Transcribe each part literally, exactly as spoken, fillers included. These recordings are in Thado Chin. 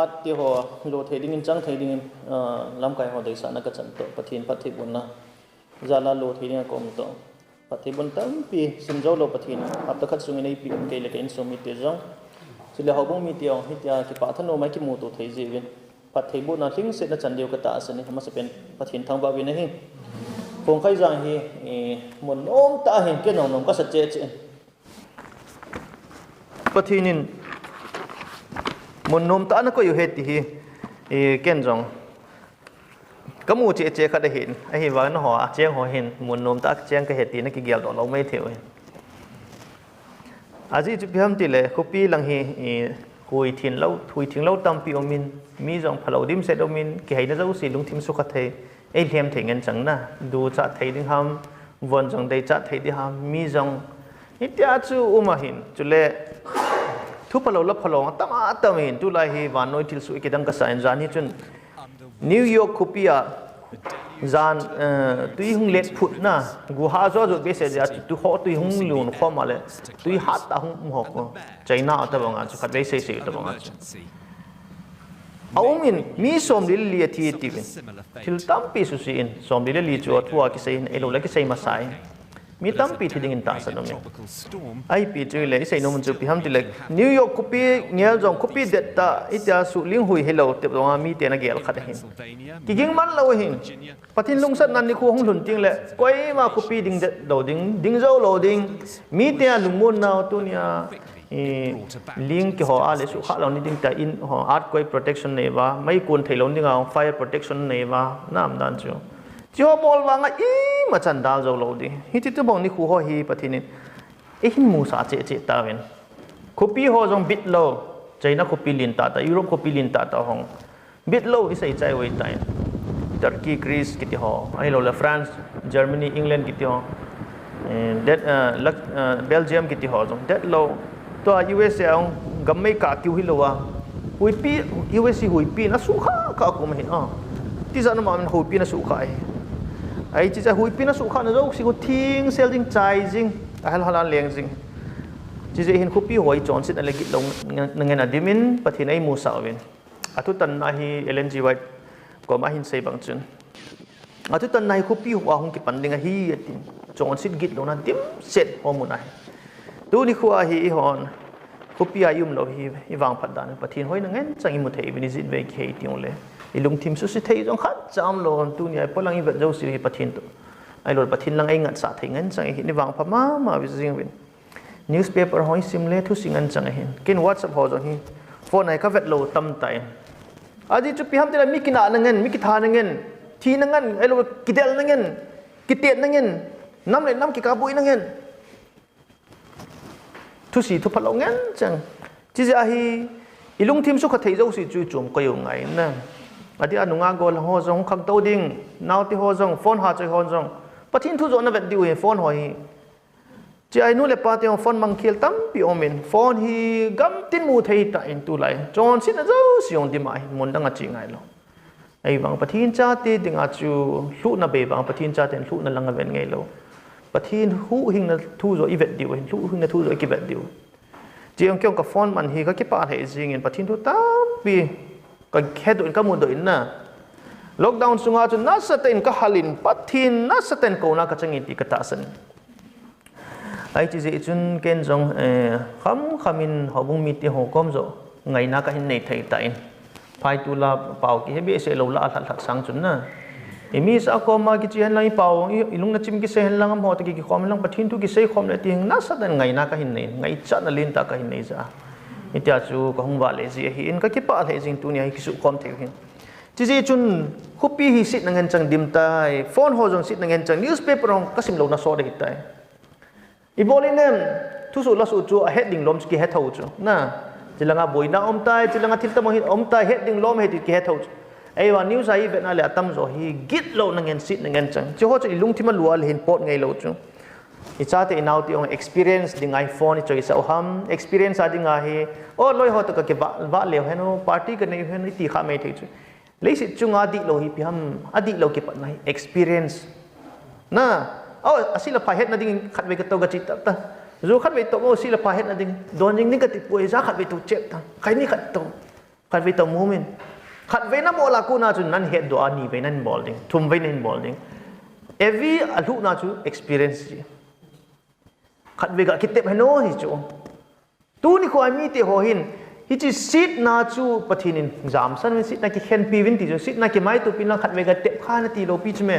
Phat ti ho lo thei dingin, chang thei dingin, ah, lamkai ho deisahna kachan toh, Pathen phattheibohna jal a lo thei dinga ka um toh. Phattheibohna tampi sim jou lou Pathen, hapta khat sungin eipeh um kei le ka insung mite jong, chule houbung mite jong, hitia kipah thanom a kimuto thei jeh uvin, phattheibohna lhingsetna chan diu katahsan e, amasapen Pathen thangvah uvin ahi. Khongkhaijang hi, eh, mun nomtah a hin ken jong nom kasa cheh cheh. Pathen in mun nomtah a nakoi u ahi ti hi, eh, ken jong kamu cheh cheh khat ahin, ahivangin nangho a cheng ho hin mun nomtah a cheng kahi ti nakigel doh lou maithei uvin. Ajeh chu ipi ham tile, khopi lang hi, eh, hui theng lou, hui theng lou tampi umin, mi jong phalou dimset umin, kiheina jouse lungthim sukha thei, eilhem thei ngen chang na, duchat thei ding ham, von jong deichat thei ding ham, mi jong hitia chu um ahin, chule thu phalou la phalou atam atam ahin, tulai hi vannoi thilsoh kidang kasah in, jan hi chun New York khopi a jan, eh, tui hung let phutna, guha jo jo behseh jeh a chu, tu ho tui hung lhun khom a le, tui hat tah hung um ho ko, China a tabang a chu, khatvei seisei tabang a chu. Aum in, mi somli le li athi tiuvin. Thil tampi suse in, somli le li chu athua kisei in, ahilou le kisei masa in. Mi tampi thi dingin tahsan aumin. Ipi chu le, isei nom chu ipi ham tile, New York khopi ngel jong khopi det tah, hitia suhling hui hilou, tep jong a miten agel khat ahin. Kiging man lou ahin. Pathen lungsatna nikho hung lhun teng le, koima khopi ding det lou ding, ding jou lou ding, mite a lungmon nau tunia, eh, ling kiho a le sukha lou ni ding tia in ho, earthquake protection nei uva, mei kon thei lou ding a, fire protection nei uva, na um dan chu. Chi ho bol vang a ima chan dal jou lou ding. Hiti tobang nikho ho hi Pathen in eihin musah cheh cheh tauvin. Khopi ho jong bit lou, China khopi lentah tah, Europe khopi lentah tah ho. Bit lou isei chai uve tai. Turkey, Greece kiti ho, ahilou le France, Germany, England kiti ho, eh, det, eh, Lux-, eh, Belgium kiti ho jong det lou. Tua U S A a hung gam mei kah kiu hilou a, huipi, U S A huipi in asukha kha kum ahi a. Tijat na ma min huipi in asukha ahi. Ahi, chijeh a huipi in asukha na jouse khu thing sel jing, chai jing, ahal hal a leng jing. Chijeh hin khopi ho hi chonsetna le gitlou na ngen a dim in Pathen in eimusah uvin. Athutanna hi Ellen G White koma ahin sei bang chun, athutanna hi khopi ho a hung kipan ding ahi, atin. Chonset gitlouna dimset ho mun ahi. Tuni khoa hi eihon khopi a i um lou hi, i vangphat dan Pathen hoina ngen chang i mu thei uvin, i jin ve kihei teng le, i lungthim suse thei jong khat cha um lou, tuni a polang i vet jouse hi Pathen toh, ahilou le Pathen lang ei ngatsah thei ngen chang ahi, i vangpha mama uvin jing uvin. Newspaper ho i sim le thusim ngen chang ahin. Ken WhatsApp ho jong hi phone a hi ka vet lou tam tan. Ajeh chu ipi ham tile mi kinahna ngen, mi kithana ngen, thina ngen, ahilou le kidelna ngen, kitetna ngen, nam le nam kikapboina ngen. Thusim thu phalou ngen chang. Chijeh a hi i lungthim sukha thei jouse chu i chom koi u ngai na. Adeh a nungah gollhang ho jong khangtou ding, naote ho jong, phone hahchoi ho jong. Pathen thu joh na vet diu hi phone ho hi. Chijeh a hi nu le pa te jong phone mangkhel tampi um in, phone hi gamtin mu thei tan tulai. Chonsetna jouse jong dim ahin, mun dang a che ngai lou. Ahivang Pathen chate dinga chu lhuhna bei vang Pathen chaten lhuhna lang a ven ngai lou. Pathen huhhingna thu joh i vet diu ahin, huhhingna thu joh i kivet diu. Chijeh a jong kei jong ka phone man hi ka kipah lheh jing in Pathen thu tampi ka hedoh in ka mudoh in na. Lockdown sunga chu nasatah in ka hal in Pathen nasatah in kouna ka chang in ti ka tahsan. Ahi chijeh chun ken jong, eh, kham kham in houbung mite ho kom joh ngaina ka hin nei thei tan. Phai tu la pao kihe behseh lou la a lhat lhat sang chun na. I mi sa koma kiche hen lang i pao, i, i lung na chim kisei hen lang amaho toh ki, kikhom hen lang Pathen thu kisei khom le ti hin nasatah in ngaina ka hin nei, ngaichatna lentah ka hin nei jeh a. Hitia chu ka hung vale ji ahin ka kipah lheh jing tuni a hi kisukhom thei u hin. Chijeh chun khopi hi setna ngen chang dim tai, phone ho jong setna ngen chang, newspaper ho ka sim louna sot ahi tai. I bol in em, thusoh lasoh chu a het ding lom chu kihe thou chu. Na, chilanga boina um tai, chilanga thil tam ahin um tai, het ding lom ahi ti kihe thou chu. Ahivang news a i vetna le atam jo hi gitlouna ngen setna ngen chang. Chi ho chu i lungthim a lua le hin pot ngai lou chu. I chate i naote ong experience ding a i phone i choisah u ham, experience a ding ahi, o loi ho toh ka kivah, vah leu hen o, party ka nei u hen i ti kha mai thei chu. Leiset chunga adihlou hi ipi ham, adihlou kipatna hi experience. Na, o, asih le aphai hetna ding khatvei katou kachi tah tah. Ju khatvei tou, o, asih le aphai hetna ding, don jing ding kati poi, ja khatvei tou chep tah, khaini khat tou. Khatvei tah mu min. Khatvei nabol a kona chu nahet doh a nivei nabol ding, thumvei nabol ding. Every alhuhna chu experience ji. Khatvei ga kitep heno hi chu. Tuni kho a mite ho hin, hiche setna chu Pathen in jamsan uvin, setna kikhenpi uvin ti chu, setna kimaitopi na khatvei ga tep kha nati lou pi chu me.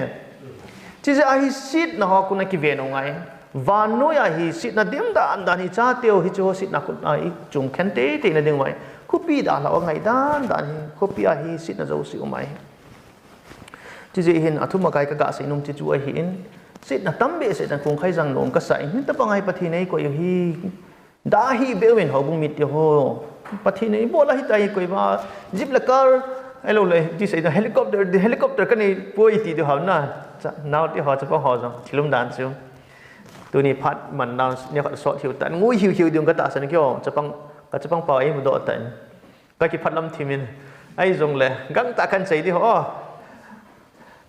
Chijeh a hi setna ho kona kiven u ngai. Vannoi a hi setna dimdan dan hi chateu hiche ho setna kona i chung khen teitei na ding uva hi. Khopi dalhah u angai dan dan hi, khopi a hi setna jouse um ahi. Chijeh hin athum a kai kaga seinom chu chu ahin, setna tam behseh dan Khongkhaijang nom kasa in, hitobang a hi Pathen eikoi u hi, da hih beh uvin houbung mite ho. Pathen in ibol a hitia eikoi uva, jeep le car, ahilou le, ti sei dan helicopter, helicopter kanei poi ti diu ham na. Naote ho, chapang ho jong, thil umdan chu. Tuni phat man nau, neokhat sot hiu tan, ngui hiu hiu ding katahsan keo, chapang, ka chapang pa eimudoh tan. Ka kiphatlam thim in, ahijongle, gangtah kahin sei di ho.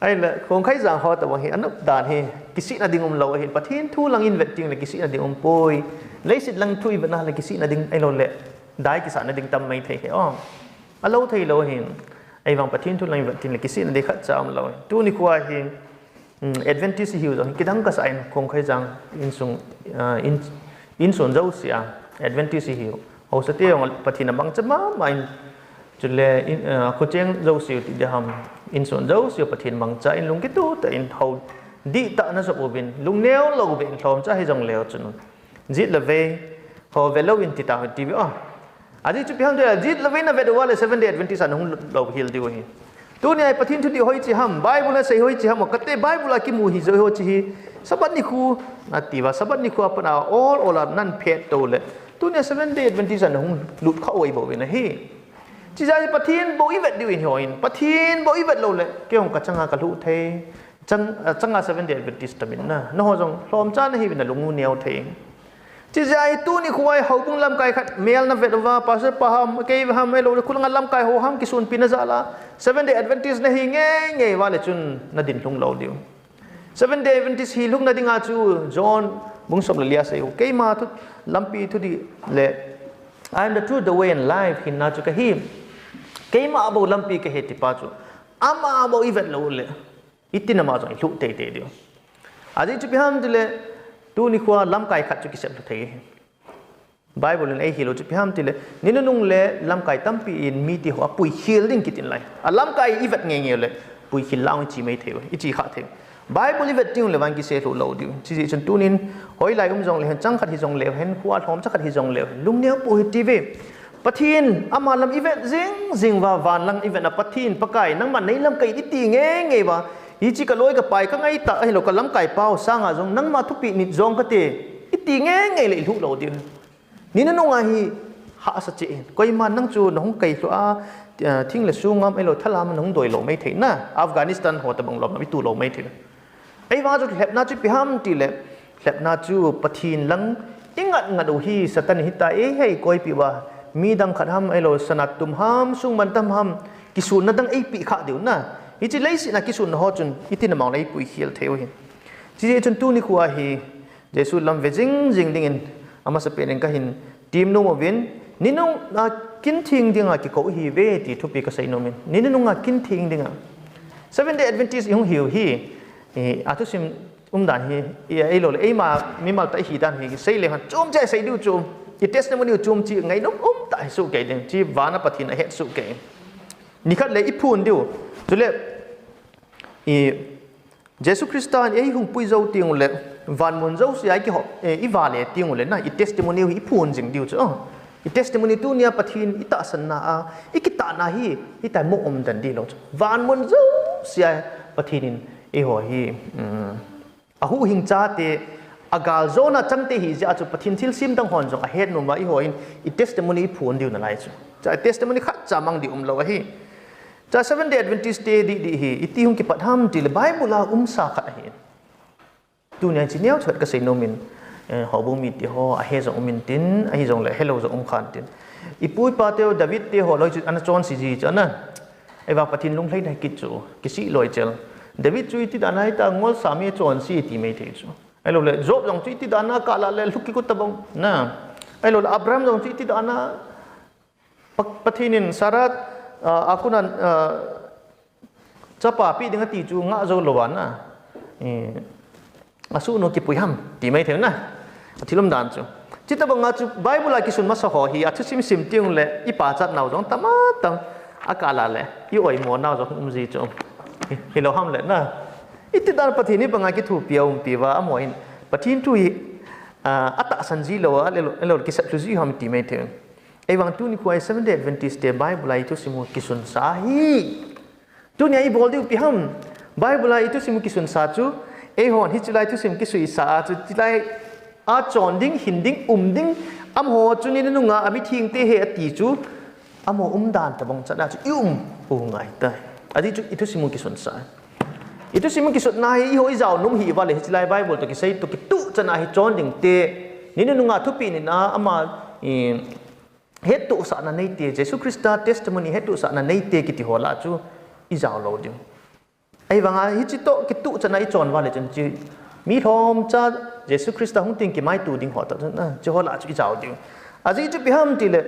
Ahile, Khongkhaijang ho tobang hi, anop dan hi, kisihna ding umlou ahin, Pathen thu lang in vet ding le kisihna ding umpoi. Leiset lang thu ivetna le kisihna ding, ahilou le, dai kisahna ding tam maithei hi, o. Alou theilou ahin, ahivang Pathen thu lang in vet ding le kisihna ding khatcha umlou ahin. Tuni kho a hi, Adventist ihiu jong hi kidang kasah in, Khongkhaijang insung, insung jouse a Adventist ihiu. Haosa te jong Pathen amangcha mama in, chule, khucheng jouse u ti diham, insung jouse u Pathen mangcha in lungkitoh tah in hou dihtah na jop uvin, lungneo lou beh in lhomcha hijongleu chun, jet le vei ho velou in tita hiti ve o. Ajeh chu ipi ham tile, jet le vei na vet uva le Seventh Day Adventist a nahung lou hel diu ahi. Tunia hi Pathen thudih hoiche ham, Bible nasei hoiche ham, kate Bible a kimu hi jou hoiche hi, Sabbath nikho nati uva, Sabbath nikho a pat a ol ol a nan phet tou le, tunia Seventh Day Adventist a nahung lut kha oi bou vin ahi. Chijeh a hi Pathen bou ivet diu in hoi in, Pathen bou ivet lou le, kei jong kachanga kalhuh thei, changa Seventh Day Adventist tamin na, nangho jong lhomcha nahiuvin nalung u neo thei. Chijeh a hi tuni kho a hi houbung lamkai khat mel navet uva, pastor pa ham, kei ham, ahilou le khulanga lamkai ho ham, kisunpi najal a, Seventh Day Adventist nahi ngeingei uva le chun nadin lhung lou diu. Seventh Day Adventist hi lhungna dinga chu John bung som le li a sei u, keima thu, lampi thudih le, I am the truth, the way and life, hinna chu kahi. Keima bou lampi kahi tipa chu, ama bou ivet lou le, itin ama jong ilhuh teitei diu. Ajeh chu ipi ham tile, tuni kho a lamkai khat chu kisem lhung thei. Bible in eihil u chu ipi ham tile, ni nunung le lamkai tampi in mite ho apuikhel ding kitin lai. Alamkai ivet ngeingei le, puikhel lang ichi mai thei u, ichi kha thei u. Bible ivet ding le vang kise lhuh lou diu. Chijeh chun tunin, hoilai um jongle hen, chang khat hijongle hen, kho a lhomcha khat hijongle hen, lungneo pou hiti ve. Pathen ama lam ivet jing jing uva, van lang ivetna Pathen, Pakai, nangma neilamkai in iti ngeingei uva, hiche kaloi kapai kangaitah ahilou kalamkai pau sanga jong nangma thupeh nit jong kate, iti ngeingei le ilhuh lou diu. Ni nunung a hi hahsa cheh in, koiman nang chu nahung kai lhou a, thing le song ngam ahilou thalam nahung doi lou mai thei na, Afghanistan ho tobang lom lam itu lou mai thei. Ahivang chu lhepna chu ipi ham tile, lhepna chu Pathen lang ingat ngat u hi Satan in hitia eihei koipeh uva, midang khat ham ahilou sanatum ham, songmantam ham, kisunna dang eipeh kha diu na. Hiche leiset a kisunna ho chun itin amang le eipuikhel thei u hi. Chijeh chun tuni kho a hi Jesu lam ve jing jing dingin amasapen in kahin temnom uvin, ni nunung a kin theng dinga kikou ihiuve ti thupi kasei nom in, ni nunung a kin theng dinga. Seventh Day Adventist ihung hiu hi, athusim umdan hi, ahilou le eima mimal tah ihidan hi seile hon chomcha sei diu chu, i testimony u chomcha ngainom umtah hi soh kei ding, hiche vana Pathen ahet soh kei. Nikhat le iphon diu, chule Jesu Christa in eihung pui jou tengule, vanmun jouse a ikihop, ivale tengule na, i testimony u hi iphon jing diu chu. I testimony tunia Pathen itahsanna a, ikitahna hi, hitia mo umden ding lou chu. Vanmun jouse a Pathen in eiho hi, ahuhhing chate, agaljona changte hijeh a chu Pathen thilsem dang hon jong ahet nom uva eiho hin i testimony iphon diu nalai chu. Chu testimony khatcha mang ding umlou ahi. Chu Seventh Day Adventist te dihdih hi iti hung kipat ham tile Bible a umsa khat ahi. Tunia hiche neocha khat kasei nom in, houbung mite ho ahe jong um intin, ahijongle helou jong um khan tin. Ipu ipa teu David te ho loi chu ana chonse ji chu ana. Ahivang Pathen lunglhaina hi kit chu, kisih loi chel. David chu iti dan a hitia ngolsa mi chonse ti mai thei chu. Ahiloule Job jong chu iti dan a kalah le lhukikut tobang na. Ahiloule Abraham jong chu iti dan a Pa- Pathen in Sarah, ah, a kon a, ah, chapa pe ding ati chu ngah jou lou a na. Eh, asuhnu kipui ham ti mai thei na. Athil umdan chu. Chutobang a chu Bible a kisun masa ho hi athusim sim teng le i pachat nau jong tam a tam a kal a le i oimo nau jong um ji chu. Hi, hilou ham le na. Iti dan Pathen in bang a kithopi a umpi uva amaho in Pathen thu hi, ah, atahsan ji lou a, le lo, le lo kisep lhu ji ham ti mai thei. Ahivang tuni khoa Seventh Day Adventist te Bible a i thusim u kisun sa hi. Tuni a i bol diu ipi ham. Bible a i thusim u kisun sa chu. Eihon hiche lai thusim kisui sa a chu. Hiche lai a chon ding, hin ding, um ding. Amaho chu ni nunung a, a mithengte ahi ati chu. Amaho umdan tabang chan a chu i um u ngai tai. Ajeh chu i thusim u kisun sa. I thusim u kisun na hi eiho i jao nom hi uva le hiche lai Bible toh kisei toh kituh chan a hi chon ding te. Ni nunung a thupeh ni na ama, i, hettohsahna neite, Jesu Christa testimony hettohsahna neite kiti ho lah chu i jao lou diu. Ahivang a hiche toh kituh chan a i chon uva le chun chu mi lhomcha Jesu Christa hung teng kimaito ding ho toh chun, ah, chu ho lah chu i jao diu. Ajeh chu ipi ham ti le,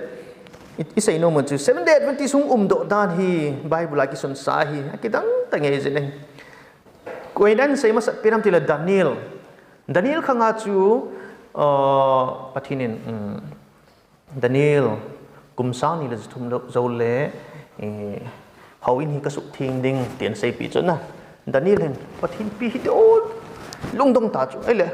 i, i sei nom u chu Seventh Day Adventist hung umdoh dan hi Bible a kisun sa hi, akidang tah ngei jin ahi. Koi dan sei masat pen ham ti le Daniel. Daniel khang a chu, ah, Pathen in, um, Daniel, kum sang ni le ja thum jou le, eh, houin hi ka suhtheng ding, tin aseipi chu na. Daniel hin, Pathen pi hi ti o, lungdong ta chu. Ahile,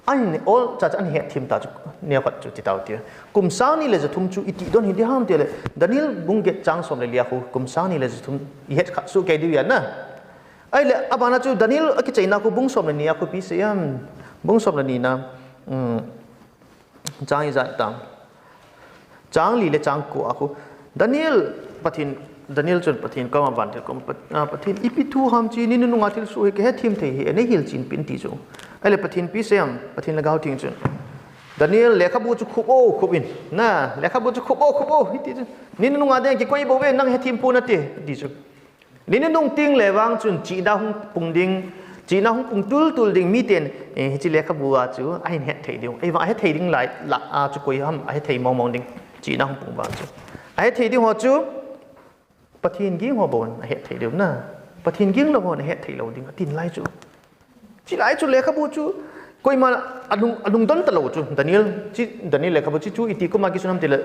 ahin ol cha cha ahin hetthem ta chu, neokhat chu ti tau ti. Kum sang ni le ja thum chu iti don hi ding ham ti le, Daniel bung get chang som le li a khu, kum sang ni le ja thum i het kha soh kei diu ahi na. Ahile, abana chu Daniel akichaina khu bung som le ni a khu ipi asei em, bung som le ni na, um, Chang ijat tam. Chang li le chang ko a khu. Daniel, Pathen, Daniel chun Pathen koma vantil koma Pat-, ah, Pathen ipi thu ham chi ni nunung a thilsoh hi kahethem thei hih e, nei hilchen peh in ti chu. Ahile Pathen ipi asei em, Pathen Lhagao Theng chun. Daniel lekhabu chu khup o, khup in. Na, lekhabu chu khup o, khup o, hiti chu. Ni nunung a ding kikoi bou ve, nang hethem pon nate, ti chu. Ni nunung teng le vang chun chihna hung pung ding, chihna hung pung tultul ding miten, eh, hiche lekhabu a chu ahin het thei diu. Ahivang ahet thei ding lai, lah a chu koi ham ahet thei mong mong ding, chihna hung pung vang chu. Ahet thei ding ho chu, Pathen ging ho bou in ahet thei diu na. Pathen ging lou hon ahet thei lou ding, atin lai chu. Chulai chu lekhabu chu, koima alung, alungdon talou chu, Daniel, chi, Daniel lekhabu chi chu iti koma kisun ham ti le,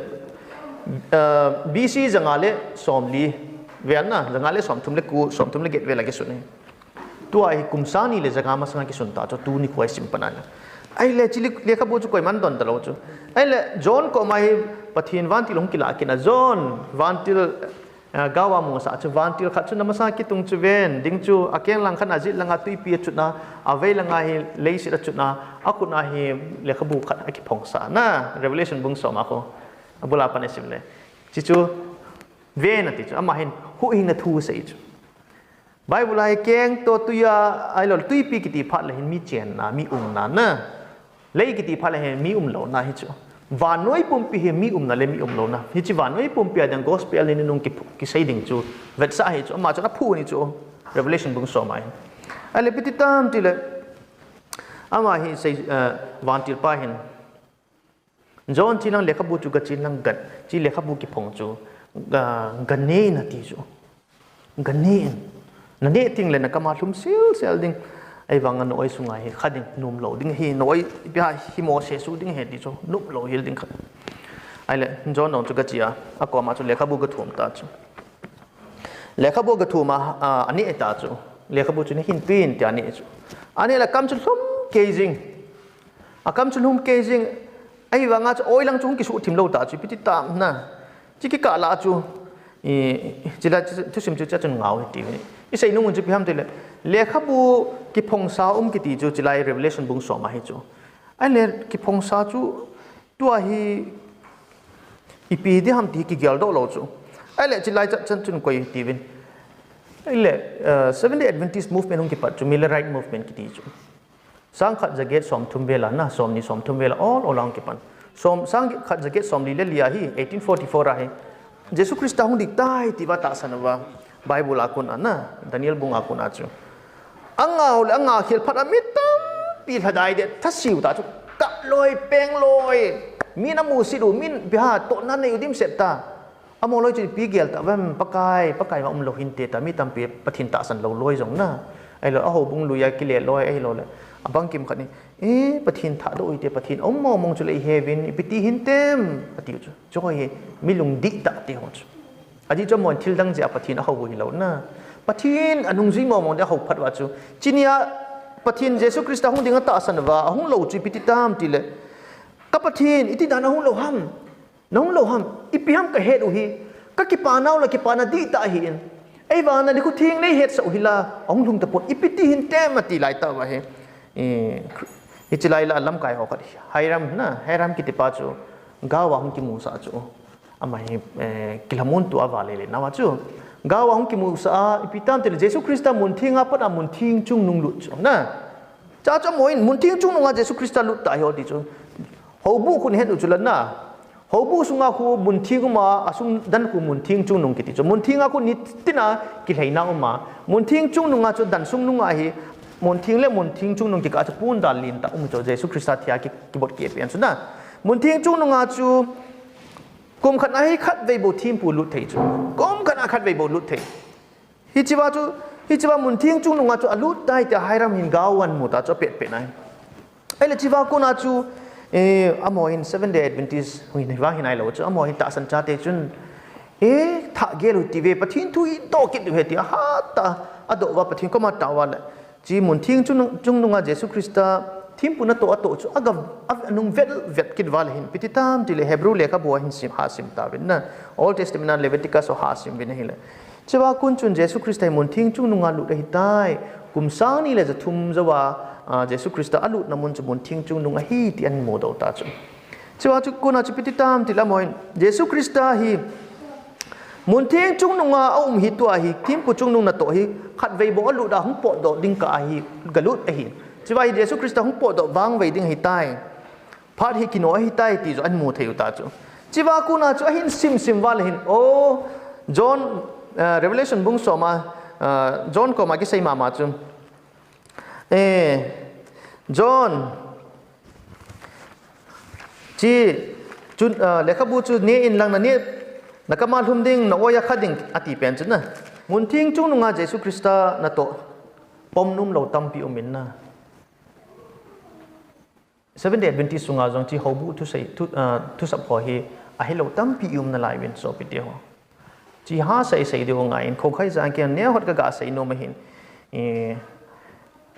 ah, B C janga le somli vel na, janga le somthum le ko, somthum le get vel a kisun ahi. Tua hi kum sang ni le ja nga masanga kisun ta chu, tuni khoa i sim pan a le. Ahile chi le, lekhabu chu koiman don talou chu. Ahile John koma hi Pathen vantil hung kilah kit na, John, vantil, Eh, gao a mosah chu vantil khat chu na masanga kitung chu ven, ding chu akeng lang khat a jet lang a twipi achutna, avei lang a hi leiset achutna, akhut a hi lekhabu khat akiphong sah na, Revelation bung som a khu, abul a pan i sim le. Chi chu ven ati chu, ama hin huhhingna thu asei chu. Bible a hi keng toh twi a, ahilou le twipi kiti phat le hin mi chenna, mi umna na. Lei kiti phat le hin mi umlouna hi chu. Vannoi pumpi hi mi umna le mi umlouna. Hiche vannoi pumpi a ding gospel ni nunung ki, kisei ding chu. Vetsah hi chu. Ama chun aphu ni chu. Revelation bung som a hin. Ahile ipi ti tam ti le. Ama hi sei, eh, vantil pa hin. John, chi lang lekhabu chu gachen lang gan. Chi lekhabu kiphong chu. Ga, gane in ati chu. Gane in. Nane teng le nakam a lhum sel sel ding. Ahivang a na-oi sunga hi kha ding, nomlou ding hi, na-oi ipi ham hi mose suh ding hi ti chu, nomlou hel ding kha. Ahile, John jong chu gache a, akoma chu lekhabu gathum ta chu. Lekhabu gathum a, a, aneh ta chu. Lekhabu chu neihin peh in tia aneh chu. Aneh le akam chu lhum kei jing. Akam chu lhum kei jing. Ahivang a chu oi lang chu hung kisuhthim lou ta chu, ipi ti tam na. Chi kikah lah a chu, i, chila, thusim chu cha chun ngau hi ti. I sei nung un chu ipi ham ti le. Lekhabu kiphongsa um kiti chu chilai Revelation bung som a hi chu. Ahile kiphongsa chu tua hi ipi ding ham ti kigeldoh lou chu. Ahile chilai cha chan chun koi ti vin. Ahile, uh, Seventh Day Adventist movement hung kipat chu Millerite movement kiti chu. Sangkhat jaget somthum vel a, na, somni somthum vel a, ol ol a hung kipan. Som, sangkhat jaget somli le li a hi, eighteen forty-four a hi. Jesu Christa hung ding tai, tia tahsan uva. Bible a kon a, na, Daniel bung a kon a chu. Angau le, angau khel phat a mi tampi lhadai deh, thasiu ta chu. Kap loi, peng loi. Min amusit u, min ipi ham, tohna nei u dimset ta. Amaho loi chu ipi gel tauvam, Pakai, Pakai ma umlou hinte tia mi tampi Pathen tahsan lou loi jong na. Ahilou, ahoubung lui a kile loi, ahilouleh abang kimkhat in, eh, Pathen thahdoh u hite, Pathen aum mong mong chule ihe uvin, ipi ti hintem, ati u chu. Chu hi mi lungdih tah te ho chu. Ajeh chu amahon thil dang jeh a Pathen ahou u hilou na. Pathen anungjui mong mong ding ahou phat uva chu, chunia Pathen Jesu Christa hung ding atahsan uva, ahung lou chu ipi ti tam tileh, ka Pathen, iti dan a hung lou ham? Nahung lou ham? Ipi ham kahet u hi? Ka kipa nau la kipana dihtah ahin. Eivang a nikho theng nei hetsah u hila, ahung lhung tapon, ipi ti hintem ati lai tah uva hi. Eh, hiche lai la lamkai ho khat, Hyrum na, Hyrum kiti pa chu, gao a hung kimusah chu. Ama hi, eh, kilhamon tua vale le nau a chu. Gao a hung kimusah a, ipi tam tileh Jesu Christa muntheng a pat a muntheng chungnung lut chu. Na. Cha chu amahon muntheng chungnung a Jesu Christa lut ta hi o ti chu. Houbuh khun het u chu la na. Houbuh sunga khu muntheng um a, asung dan khu muntheng chungnung kiti chu. Muntheng a khu nitin a kilheina um a. Muntheng chungnung a chu dan sung nung a hi. Muntheng le muntheng chungnung kikah chu pondal lentah um chu. Jesu Christa thi a ki, kibot keh pen chu na. Muntheng chungnung a chu Kum khat na hi khatvei bou thempu lut thei chu. Kum khat na khatvei bou lut thei. Hichea chu, hichea muntheng chungnung a chu alut tai tia Hyrum hin gao a amu ta chu apet pet nai. Ahile chea kona chu, eh, amaho hin Seventh Day Adventist, hin vang hi nailou chu, amaho hin tahsan chate chun, eh, thah gel u hite, Pathen thu hi doh kit u hite, ahat a, adoh uva Pathen koma atao uva le. Chu muntheng chungnung, chungnung a Jesu Christa thempu natoh atoh chu aga, a, anung vet vet kit uva le hin, ipi ti tam tileh Hebrew lekhabu a hin sim, ha sim tauvin na. Old Testament a Leviticus ho ha sim uvin ahile. Chea kon chun Jesu Christa hi muntheng chungnung a lut ahitai. Kum sang ni le ja thum jou a, a, Jesu Christa alutna mun chu muntheng chungnung ahi ti ahin mudoh ta chu. Chea chu kona chu ipi ti tam tileh amaho hin Jesu Christa hi muntheng chungnung a aum hi tua hi, thempu chungnung natoh hi, khatvei bou alut a hung potdoh ding kah a hi, galut ahi. Chea hi Jesu Christa hung potdoh vangvei ding ahitai. Phat hi kino ahitai ti chu ahin mu thei u ta chu. Chea kona chu ahin sim sim uva le hin, o, John, eh, Revelation bung som a, eh, John koma kisei mama chu. Eh, John, chu, chu, ah, lekhabu chu ne in lang na ne, nakam a lhum ding, na-oi a kha ding, ati pen chu na. Muntheng chungnung a Jesu Christa natoh pom nom lou tampi um in na. Seventh Day Adventist sunga jong chu houbuh thusei, thu, ah, thusap ho hi ahilou tampi i um nalai uvin sopi teho. Chu ha sei sei diu ngai in, khokhai jang ken neo hot ka ga sei nom ahin. Eh,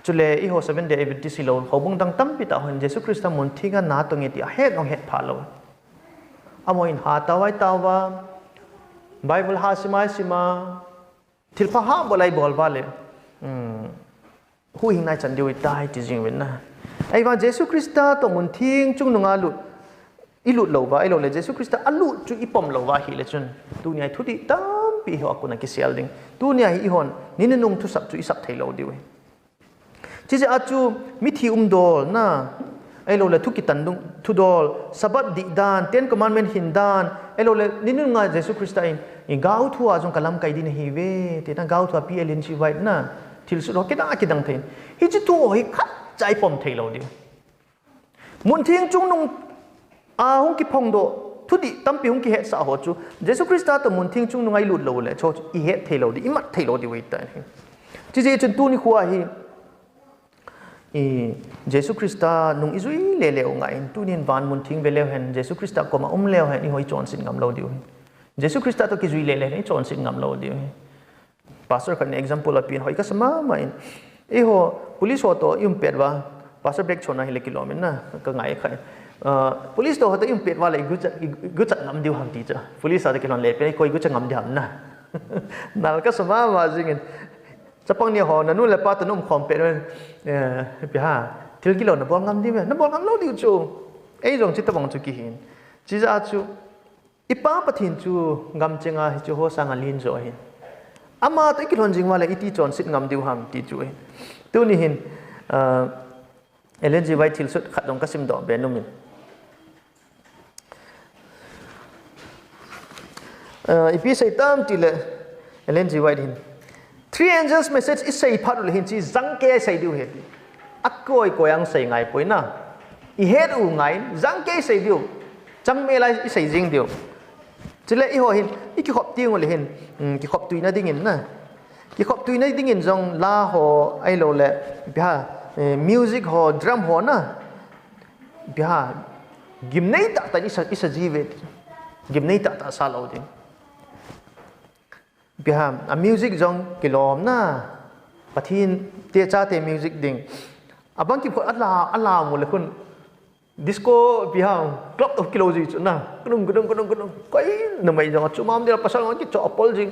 chule eiho Seventh Day Adventist hilou, houbung dang tampi tah hon Jesu Christa muntheng a natong e ti ahet ong het phalou. Amaho in ha tao vai tao va, Bible ha sim ai sim a, thilpha ha bol ai bol uva le. Hmm. Huhhing nai chan diu ahitai ti jing uvin na. Ahivang Jesu Christa toh muntheng chungnung a lut, i lut lou uva, ahilouleh Jesu Christa alut chu i pom lou uva ahile chun, tunia hi thudih tampi eiho a kon a kisel ding. Tunia hi eihon, ni nunung thusap chu i sap thei lou diu ahi. Chijeh a chu mithi umdol na, ahilouleh thu kitan ding, thudol, Sabbath dih dan, Ten Commandment hin dan, ahilouleh ni nunung a Jesu Christa in, i gao thu a jong ka lamkai ding nahi uve, ti na gao thu a P. Ellen G. White na, thilsoh ho kidang a kidang thei. Hiche thu ho hi khatcha i pom thei lou diu. Muntheng chungnung a hung kiphongdoh, thudih tampi hung kihetsah ho chu, Jesu Christa toh muntheng chungnung a i lut lou le, chu chu i het thei lou diu, i mat thei lou diu ahitai. Chijeh chun tuni khoa hi, I, Jesu Christa nung i jui lele u ngai in, tunin van muntheng ve leu hen, Jesu Christa koma um leu hen, eiho i chonset ngam lou diu ahi. Jesu Christa toh kijui lele hen, i chonset ngam lou diu ahi. Pastor khat in example apen hoi kasa mama in. Eiho, police ho toh i um pet uva, pastor bag chonna hile kilom in na, ka ngai kha in. Ah, police toh ho toh i um pet uva le, i gucha, i gucha ngam diu ham ti chu. Police a toh kilhon le pen, koi gucha ngam diu ham na. Nal kasa mama jing in. Chapang ni ho, na nu le pa toh na um khom pet uva, eh, ipi ham, thil gilou na bol ngam diu ve, na bol ngam lou diu chu. Ei jong chuti bang chu kihin. Chijeh a chu, i Pa Pathen chu gamcheng a hiche ho sang a len jo ahi. Ama toh i kilhon jing uva le iti chonset ngam diu ham ti chu ahi. Tuni hin, ah, Ellen G. White thilsoh khat jong ka simdoh be nom in. Ah, ipi sei tam tile, Ellen G. White hin. Three angels message i sei phat u le hin chu jangkei sei diu ahi. Akoi koi a sei ngai poi na. I het u ngai, jangkei sei diu. Changmel a i sei jing diu. Chule eiho hin, i kikhop teng ule hin, um, kikhop tuina dingin na. Kikhop tuina dingin jong la ho, ahilou le, ipi ham, eh, music ho, drum ho na. Ipi ham, gimnei tahtah in i sa, i sa jiuve. Gimnei tahtah sa lou ding. Ipi ham, a music jong kilom na. Pathen te chate music ding. Abang kiphot a la, a la mu le khun. Disco ipi ham, club toh kilou ji chu na. Kudung, kudung, kudung, kudung. Koi numei jong a chu mam dia pasal ngon kicho a pol jing.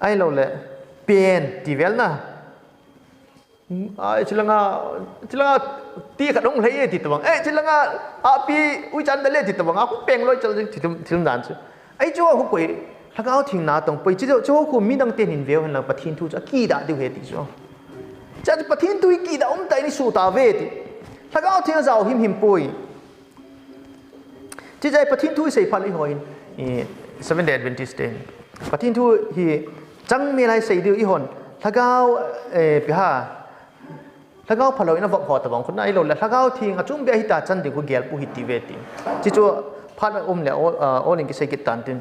Ahilou le, pen, ti vel na. Ai, chilanga, chilanga, ti khat hung lhai e ti tabang. Eh, chilanga, api, ui chan dale ti tabang. A khu peng loi chal jing, ti tum, ti tum dan chu. Ai chu khu koi, Lhagao Theng natong poi, chu, chu khu midang ten hin veu hen lang Pathen thu chu, akidah diu ahi ti chu. Chu chu Pathen thu hi kidah um tah in i suh tauve ti. Lhagao Theng jao himhim poi. Chuche Pathen thu i sei phat le eiho hin, i, Seventh Day Adventist te hin. Pathen thu hi chang mel a i sei diu eihon. Lhagao, eh, ipi ham. Lhagao phalou in a vop ho tabang khu na ahilou le. Lhagao Theng a chung bia hita chan ding khu gel pou hite ve ti. Chu chu phat a um le ol, ah, ol in kisei kit tan tin.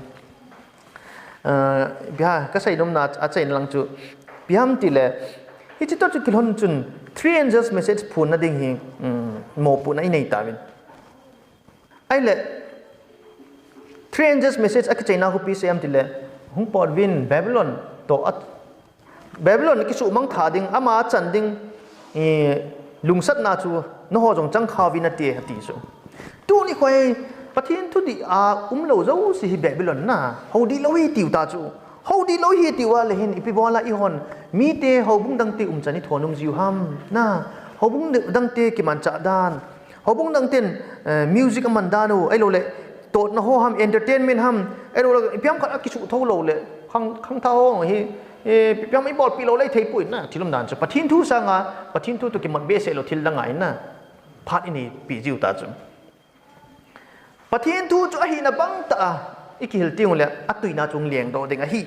Ah, ipi ham, ka seinom na a chaina lang chu. Ipi ham ti le. Hiche toh chu kilhon chun three angels message phonna ding hi, um, mopohna i nei tauvin. Ahile, three angels message a kichaina khu ipi sei em ti le, hung pot uvin Babylon toh a, Babylon kisuhmang tha ding, ama chan ding, i, lungsatna chu, nangho jong chang kha uvin ati, ati chu. Tuni khoi, Pathen thudih a umlou jouse hi Babylon na, hou dih lou hi tiu ta chu. Hou dih lou hi tiu a le hin, ipi bol a eihon, mite houbung dang te umchan i thon um jiu ham, na, houbung dang te kimanchah dan, Houbung dang ten, eh, music a man dan u, ahilou le, totna ho ham, entertainment ham, ahilou le, ipi ham khat a kisuh thou lou le, khang, khangthah ho hi, eh, ipi ham i bolpeh lou le, thei poi na, thil um dan chu. Pathen thu sanga, Pathen thu toh kimat behseh lou thil dang ahi na, phat i nei peh jiu ta chu. Pathen thu chu ahina bang tah a, i kihil teng u le, a tuina chung leng doh ding ahi.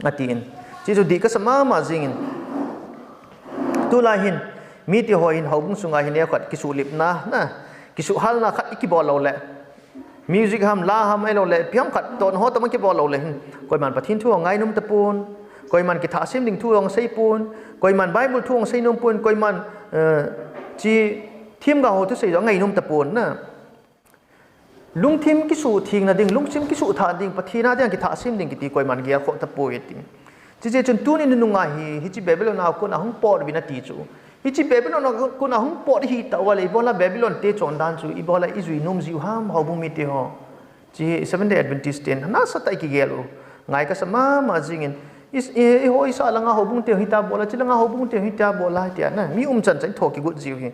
Atin. Chuchu dih kasa mama jingin. Tulai hin, mite ho hin houbung sunga hin neokhat kisuhlipna, na, kisuhhalna khat i kibol lou le. Music ham, la ham, ahilou le, ipi ham khat, totna ho tobang kibol lou le hin. Koiman Pathen thu angainom tapon, koiman kithah sem ding thu angsei pon, koiman Bible thu angsei nom pon, koiman, eh, hiche themgao ho thusei jong angainom tapon, na. Lungthim kisuhthengna ding, lungthim kisuhthah ding, Pathen a dinga kithah sem ding kiti koiman gel khoh tapoi ati. Chuche chun tuni nunung a hi, hiche Babylon a kon a hung pot uvin ati chu. Hiche Babylon a kon a hung pot i hi tah uva le, ibola Babylon te chondan chu, ibola i jui nom jiu ham, houbung mite ho. Hiche hi Seventh Day Adventist ten, nasatah a i kigel u. Ngai kasa mama jingin, i, i, eiho i sah langa houbung te hitia bol a, chulanga houbung te hitia bol a, tia na. Mi umchan chan tho kigot jiu hi.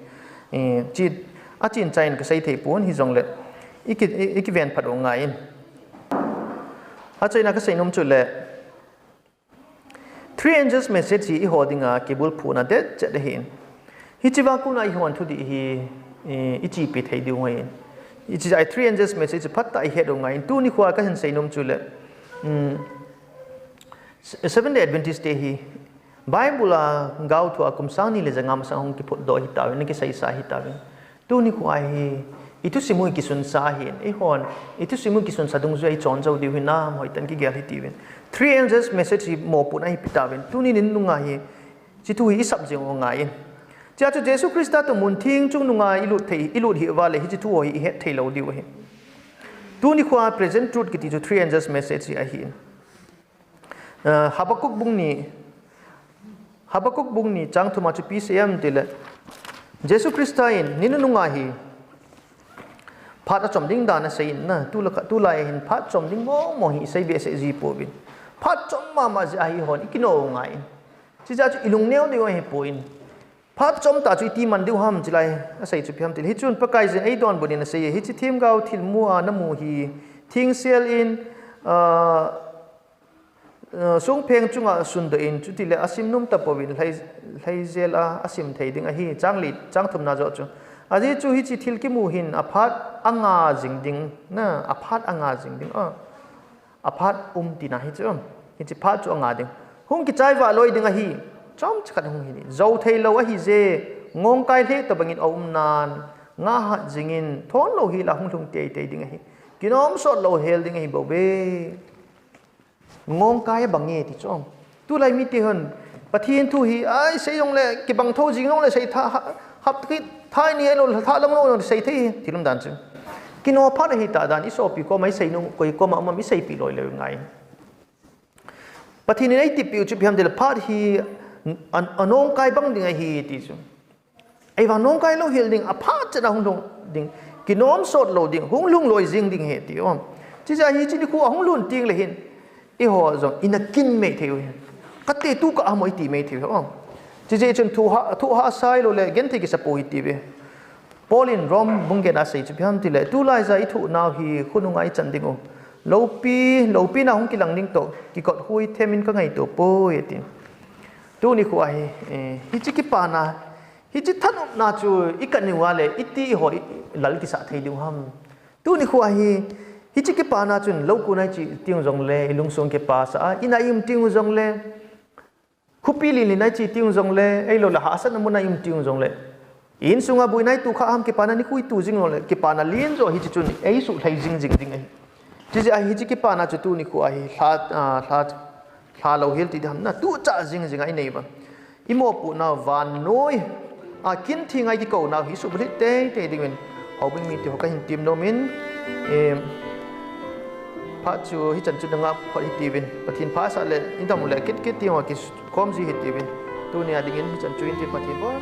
Eh, hiche, achen chan kasei thei pon hijongle. I ki, i, i kiven phat u ngai in. Achaina kasei nom chu le. Three angels message hi eiho dinga kibulphuhna det chet ahi. Hiche va kona eihon thudih hi, i, i chepi thei diu ngai in. Hiche a three angels message phatah a i het u ngai in. Tuni khoa kahin sei nom chu le. Um, Seventh Day Adventist te hi, Bible a gaothu a kum sang ni le ja nga masang hung kiphutdoh ahi tauvin, ana kiseisa ahi tauvin. Tuni khoa hi, i thusim u i kisunsa ahin, eihon, i thusim u i kisunsa dungjuia i chon jou diu hinam, hoitah in kigel hitiuvin. Three angels message hi mopohna hi pe tauvin. Tuni ninunga hi, hiche thu hi i sap jing u ngai in. Hichea chu Jesu Christa toh muntheng chungnunga i lut thei, i lut hih uva le hiche thu ho hi i het thei lou diu ahi. Tuni khoa present truth kiti chu three angels message hi ahin. Eh, Habakkuk bung ni, Habakkuk bung ni chang thum a chu ipi asei em tile, Jesu Christa in ni nunung a hi phat achom ding dan asei in na, tulai, tulai hin phat chom ding mong mong hi isei behseh ji pouvin. Phat chom mama jeh a hi eihon i kino u ngai in. Chuche jeh a chu i lungneo diu ahi poi in. Phat chom tah chu iti man diu ham, chulai asei chu ipi ham tile. Hichun Pakaiyin eidonbut in asei e, hiche themgao thilmu a namu hi, thengsel in, ah, ah, songpheng chunga sundoh in, chutile asim nom tapouvin, lhai, lhaijel a asim thei ding ahi, chang li, chang thumna joh chu. Ajeh chu hiche thil kimu hin aphat anga jing ding, na, aphat anga jing ding, ah. Aphat um tina hi chu, hiche phat chu anga ding. Hung kichai vah loi ding ahi, chomcha khat hung hi ni. Jou thei lou ahi je, ngongkai lheh tobangin aum nan, ngahat jingin, thon lou hel a hung lhung teitei ding ahi. Kinom sot lou hel ding ahi bou ve. Ngongkai bang e ti chu. Tulai mite hon Pathen thu hi ai sei jong le kibang tho jing jong le sei tha ha, hap ki thai ni lo tha lam lo sei thei thilum dan chu. Kino phat hi ta dan i sopi koma i sei nu koi koma um i sei pi loi le ngai. Pathen in ei tipiu chu ipi ham tile phat hi an, anong kai bang ding ahi ti chu. Ei vang nong kai lou hel ding, aphat chan a hung lhung ding, kinom sot lou ding, hung lhung loi jing ding ahi ti o. Chijeh a hi chi nikho a hung lhun teng le hin, eiho jong ina kin mei thei u hi. Kate tu ka ham o i ti mei thei u hi o. Chijeh chun thu ha, thu ha sai lou le, genthei kisa pou hi ti ve. Paul in Rome bung get a sei chu ipi ham tile, tulai ja i thu nau hi khonung a i chan ding u. Loupi, loupi na hung kilang ding toh, kikot hui them in ka ngaito poi, ati. Tuni khu ahi, eh, hichi kipana, hichi thanopna chu i kan u a le, iti eiho i lal kisa thei ding ham. Tuni khu ahi, hichi kipana chun lou ku nai chi ting jong le, i lungsung kipasa a, ina i um ting jong le, khopi lin lin a i chi ting jong le, ei lou le hahsatna mun a i um ting jong le. I insunga buina i tu kha ham kipana nikho i tu jing jong le, kipana lin jo hichi chun ei suhlhai jing jing ding ahi. Chijeh a hichi kipana chu tuni khu ahi, lha, ah, lha, lha lou hel ti ding ham na, tu cha jing jing a i nei uva. I mopoh nau vannoi, a kin thi ngai kikou nau hi subulhit tei tei ding in. Houbung mite ho ka hin tim nom in, em, phat chu hichan chu nanga phat hi ti uvin. Pathen pha sa le, in dam u le kit kit ti ho kikom ji hi ti uvin. Tuni a ding in hichan chu in ti Pathen bon,